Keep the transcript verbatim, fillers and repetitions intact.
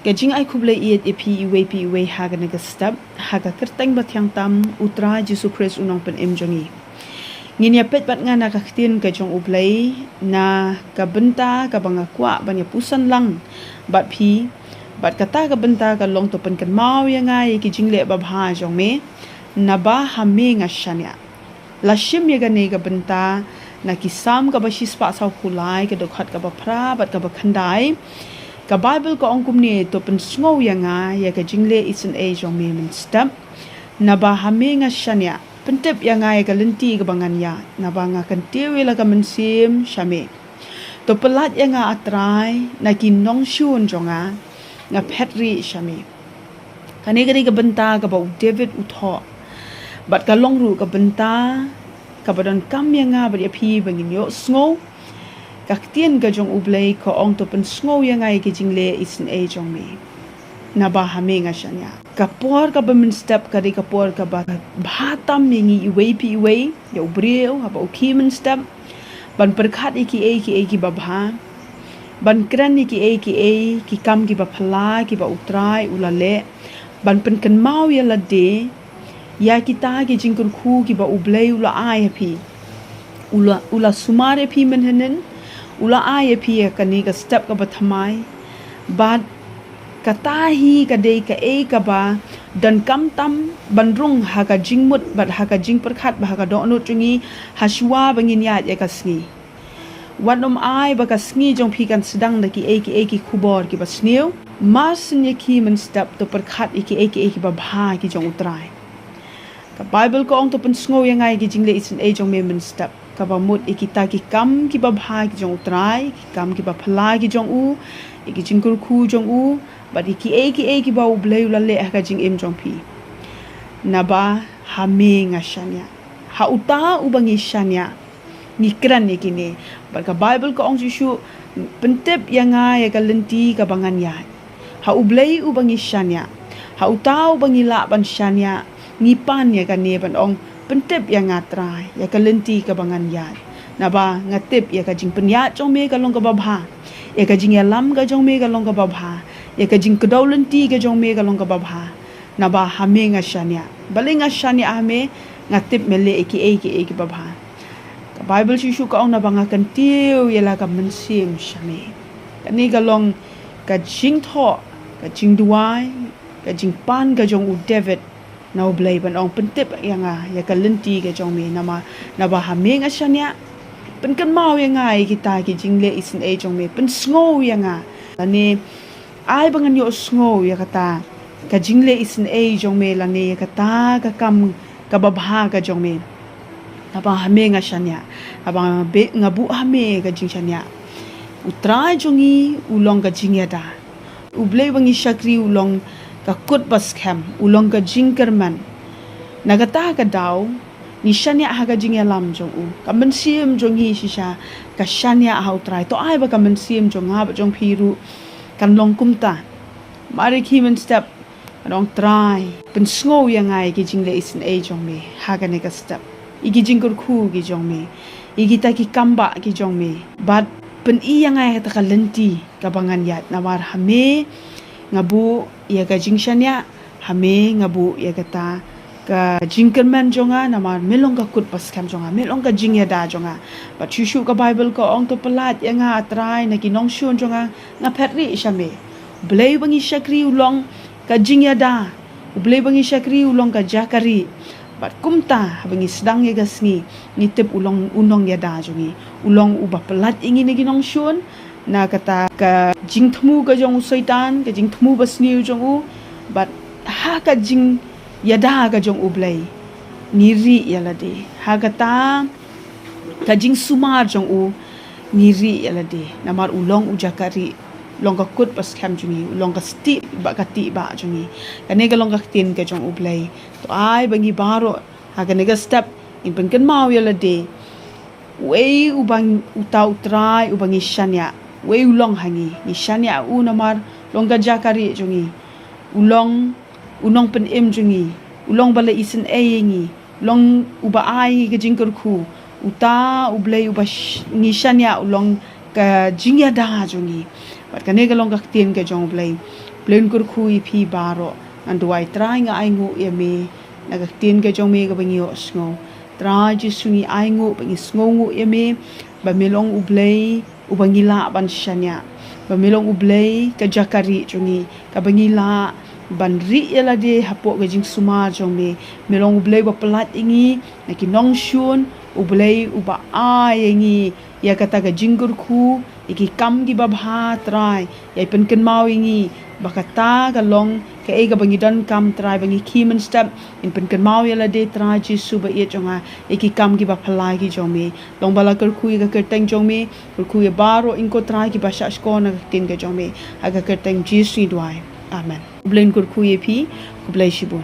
Ka jingai khublei ïeit ïa phi iwei pa iwei ha kane ka step, ha ka kyrteng bathiang tam U Trai Jisu Khrist u nongpynim jong ngi. Ngin ïa peit bad nga na ka ktien ka jong U Blei, na ka bynta kaba nga kwah ban ïa puson lang bad phi, bad kata ka bynta ka long to pynkynmaw ïa nga ïa ki jingleh babha jong me, naba ha me nga shaniah. La shim ïa kane ka bynta na ki Salm kaba shispah sawphew lai, ka dkhot kaba phra bad kaba khyndai. Ka Baibl ka ong kumne: To pynsngew ïa nga ïa ka jingleh isynei jong me mynstep, naba ha me nga shaniah. Pyntip ïa nga ïa ka lynti kaba ngan ïaid, naba nga kyntiew ïa la ka mynsiem sha me. To pyllait ïa nga, A Trai, na ki nongshun jong nga, nga phet rieh sha me. Kane ka dei ka bynta kaba u David u thoh. Bad ka long ruh ka bynta kaba donkam ïa nga bad ïa phi ba ngin ïohsngew. Ka ktien ka jong U Blei ka ong: To pynsngew ïa nga ïa ki jingleh isynei jong me, naba ha me nga shaniah. Ka por kaba mynstep ka dei ka por kaba bha tam ïa ngi iwei pa iwei, ïa u briew haba u khie mynstep, ban pyrkhat ïa kiei kiei kiba bha, ban kren ïa kiei kiei ki kam kiba phylla kiba U Trai u la leh, ban pynkynmaw ïa lade ïa kita ki jingkyrkhu kiba U Blei u la ai ha phi. U la, u la sumar ïa phi mynhynnin, u la ai ïa phi ïa kane ka step kaba thymmai. Bad kata hi ka dei kaei kaba donkam tam ban rung ha ka jingmut bad ha ka jingpyrkhat bad ha ka dohnud jong ngi, ha shuwa ba ngin ïaid ïa ka sngi. Wat nym ai ba ka sngi jong phi kan sdang da kiei kiei ki khubor kiba sniew. Mar shen ïa ki mynstep, to pyrkhat ïa kiei kiei kiba bha ki jong U Trai. Ka Baibl ka ong: To pynsngew ïa nga ïa ki jingleh isynei jong me mynstep. Kaba mut ïa kita ki kam kiba bha ki jong U Trai, ki kam kiba phylla ki jong u, ïa ki jingkyrkhu jong u, bad ïa kiei kiei kiba U Blei u la leh ha ka jingim jong phi. Naba ha me nga shaniah. Ha uta uba ngi shaniah ngi kren ïa kine. Bad ka Baibl ka ong shuh shuh: Pyntip ïa nga ïa ka lynti kaba ngan ïaid. Ha U Blei uba ngi shaniah, ha uta uba ngi lah ban shaniah, ngi pan ïa kane ban ong: Pyntip ïa nga, Trai, ïa ka lynti kaba ngan ïaid. Naba nga tip ïa ka jingpynïaid jong me ka long kaba bha, ïa ka jingïalam ka jong me ka long kaba bha, ïa ka jingkdew lynti ka jong me ka long kaba bha. Naba ha me nga shaniah. Balei nga shaniah ha me? Nga tip me leh ïa kiei kiei kiba bha. Ka Baibl shuh shuh ka ong: Naba nga kyntiew ïa la ka mynsiem sha me. Kane ka long ka jingthoh, ka jingduwai, ka jingpan ka jong u David na U Blei ban ong: Pyntip ïa nga ïa ka lynti ka jong me, naba, naba ha me nga shaniah. Pynkynmaw ïa nga ïa kita ki jingleh isynei jong me. Pynsngew ïa nga, lane ai ba ngan ïohsngew ïa kata ka jingleh isynei jong me, lane ïa kata ka kam kaba bha ka jong me. Naba ha me nga shaniah, naba nga be-, nga buh ha me ka jingshaniah. U Trai jong ngi u long ka jingïada. U Blei ba ngi shakri u long ka kut ba skhem, u long ka jingkyrmen. Na kata ka daw ngi shaniah ha ka jingïalam jong u. Ka mynsiem jong ngi shisha ka shaniah ha U Trai. To ai ba ka mynsiem jong nga bad jong phi ruh kan long kumta. Mar ïa ki mynstep, ngan ong: Trai, pynsngew ïa nga ïa ki jingleh isynei jong me ha kane ka step, ïa ki jingkyrkhu ki jong me, ïa kita ki kambah ki jong me. Bad pyni ïa nga ïa kata ka lynti kaba ngan ïaid, namar ha me nga buh ïa ka jingshaniah, ha me nga buh ïa kata ka jingkyrmen jong nga, namar me long ka kut ba skhem jong nga, me long ka jingïada jong nga. Bad shuh shuh ka Baibl ka ong: To pyllait ïa nga, A Trai, na ki nongshun jong nga, nga phet rieh sha me. U Blei ba ngi shakri u long ka jingïada. U Blei ba ngi shakri u long ka jaka rieh. Bad kumta haba ngi sdang ïa ka sngi, ngi tip u long u nongïada jong ngi. U long uba pyllait ïa ngi na ki nongshun, na kata ka jingthmu ka jong u Soitan, ka jingthmu ba sniew jong u. Bad ha ka jingïada ka jong U Blei ngi rieh ïa lade. Ha kata ka jingsumar jong u ngi rieh ïa lade, namar u long u jaka rieh, long ka kut ba skhem jong ngi, u long ka stieh bad ka tieh bah jong ngi. Kane ka long ka ktien ka jong U Blei. To ai ba ngi baroh ha kane ka step ngin pynkynmaw ïa lade. Uei uba ng-, uta U Trai uba ngi shaniah, uei u long ha ngi? Ngi shaniah u namar long ka jaka rieh jong ngi. U long u nongpynim jong ngi, u long ba la isynei ïa ngi, u long uba ai ngi ka jingkyrkhu. Uta U Blei uba sh-, ngi shaniah u long ka jingïada jong ngi. Bad kane ka long ka ktien ka jong U Blei. Len kyrkhu ïa phi baroh. Ngan duwai Trai, nga ainguh ïa me na ka ktien ka jong me kaba ngi ïohsngew. Trai Jisu, ngi ainguh ba ngi sngewnguh ïa me ba me long U Blei uba ngi lah ban shaniah, ba me long U Blei ka jaka rieh jong ngi, kaba ngi lah ban rieh ïa lade hapoh ka jingsumar jong me. Me long U Blei uba pyllait ïa ngi na ki nongshun, U Blei uba ai ïa ngi ïa kata ka jingkyrkhu ïa ki kam kiba bha, Trai. Ïai pynkynmaw ïa ngi ba kata ka long kaei kaba ngi donkam, Trai, ba ngi khie mynstep ngin pynkynmaw ïa lade, Trai Jisu ba ïeit jong nga, ïa ki kam kiba phylla ki jong me. Long ba la kyrkhu ïa ka kyrteng jong me, kyrkhu ïa baroh, ko Trai, kiba shah shkor na ka ktien ka jong me. Ha ka kyrteng Jisu ngi duwai. Amen. U Blei un kyrkhu ïa phi. Khublei shibun.